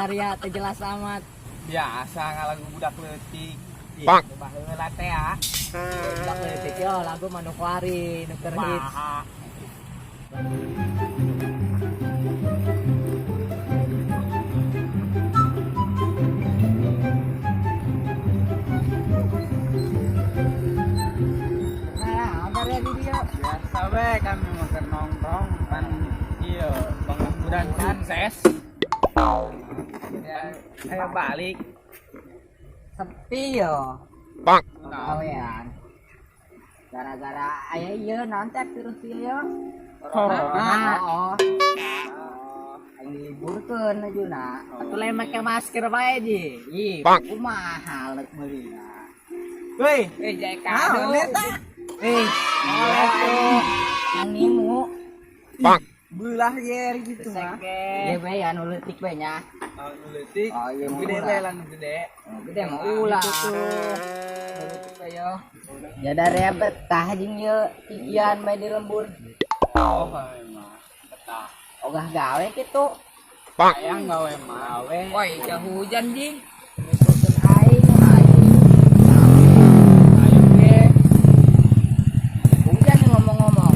Daria teu jelas amat. Biasa ngalagu budak leutik. Ih, baheula teh ya. Budak leutik yo lagu Manokwari nu keur hits. Maha. Nah, Daria di dieu. Biasa we kami mah keur nongkrong pan ieu pengangguran sukses. Ya, ayo balik. Sepi yo. Bang. Gawean. Gara-gara aya ieu naon teh virus ieu yo. Corona. Oh. Aing diliburkeun ajuna. Atuh lain make masker bae ji. Ih, Bang. kumaha leuk meulina. Woi, eh jaya kado. Eh, tuh yang nimu. Bang. Belah yer gitu mah. Ieu we anu leutik we nya. Oh, nu leutik. Oh, iya, Nu gede murah. we lah nu gede. Oh, gede mah ulah. Leutik we yo. Ya dari betah jeung ieu ikian bae di lembur. Oh, kami mah betah. Ogah gawe kitu. Bang. Hayang gawe mah we. Woi, jauh hujan jing. Ngikutin aing aing. Ayo ge. Hujan nih ngomong-ngomong.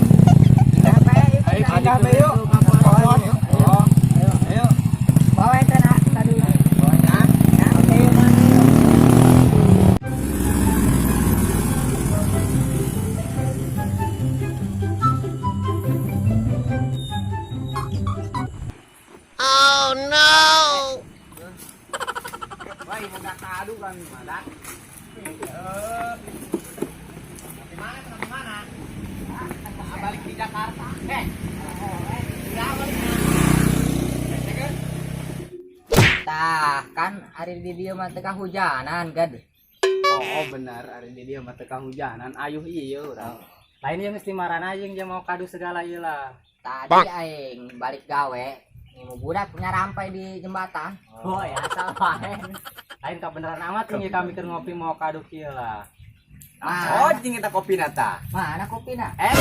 Pindah bae yuk, Ayo kita. pindah bae yuk. Oh, ayo, ayo. Bawa ente nak tadi. Bawanya. Ya, oke yuk, Mang. Wah, ibu gak kadu kami mah dah. Eh. Di mana? Di mana? Ah, balik di Jakarta. Eh. Tah, kan hari di dieu mah teu kahujanan, gad. Oh, benar, hari di dia mah teu kahujanan, ayuh ieu urang. Lain yang mesti marana jeung dia mau kadu segala ieu lah. Tadi Bang. aing balik gawe, ngimu budak nyarampai di jembatan. Oh ya asal wae. Lain kabeneran amat nih kami keur ngopi mau kadu kieu lah. Oh, jeung eta kopina tah. Mana kopina? Eh,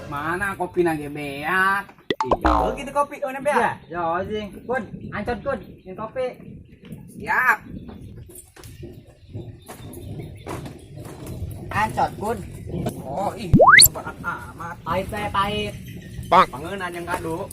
mana kopina ge beak? Iya, oh gitu kopi, oh beak. Ya, yo jeung. Kun, ancot kun, jeung kopi. Siap. Ancot kun. Oh, ih, berat amat. Pahit saya pahit. Bang. Pangeun yang kadu.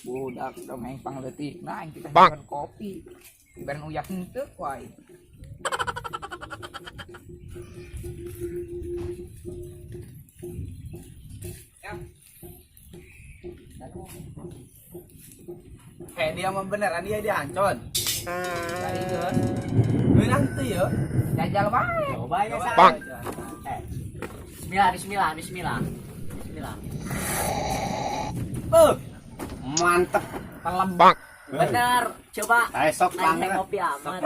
Budak dongeng pangleutik. Nah, aing kita Bang. makan kopi. Ibaran uyak henteu wae. Eh, dia mah beneran dia dia ancon. Sarieun. Geunah teu ya? Jajal wae. Coba ya sa. Bang. Eh, Bismillah, bismillah, bismillah. Bismillah. Mantep. Pelem. Bang. Bener, coba. Eh, sok Aing banget. ngopi amat.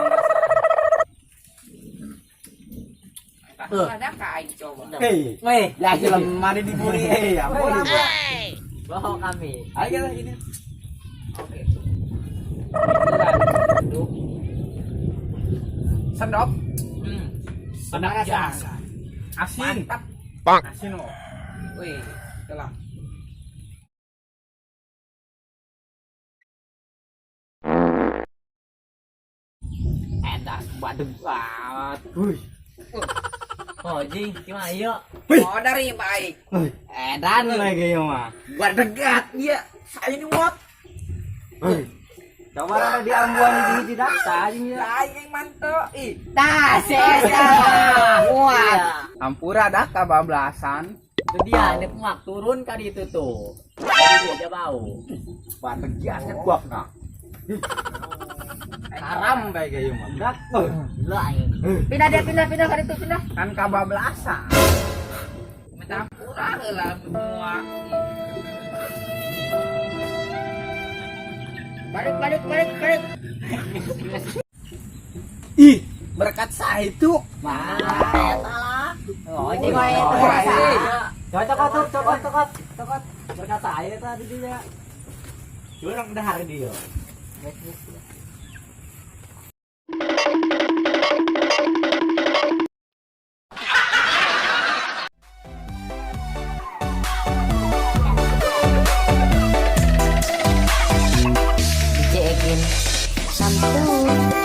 Ada ka aing coba. Eh, Weh, ya lemah di diburi. Eh, ampun. bohong kami. Ayo kita ini. Oke. Sendok. Sedap biasa. Asin. Mantap. Bang. Asin oh. Wih, telah. Edas badeg banget. Wih. Oh, jing, gimana yuk? Oh, dari baik. Edan lagi ya mah. Badegat dia. Saya ini mot. Coba lah di ambuan di hiji daksa jeung ieu. Aing yang mantep. Ih, Tah, sesa. Muat. Ampura dah kabablasan. Itu dia, ini muak turun kali itu tuh. Jadi dia aja bau. Badeg biasa guap nah. Haram bae gaya mah. Dak. Lah, aing. Pindah dia, pindah, pindah kali itu, pindah. Kan kabablasan. minta ampura heula semua. Balik, balik, balik, balik. Ih, berkat sah itu. Mana eta lah. Oh, jing wae itu. Coba cokot tuh, cokot, cokot, cokot. Berkat saya tadi dia. Curang dahar dia. Geus, geus, geus. Dicekin santuy.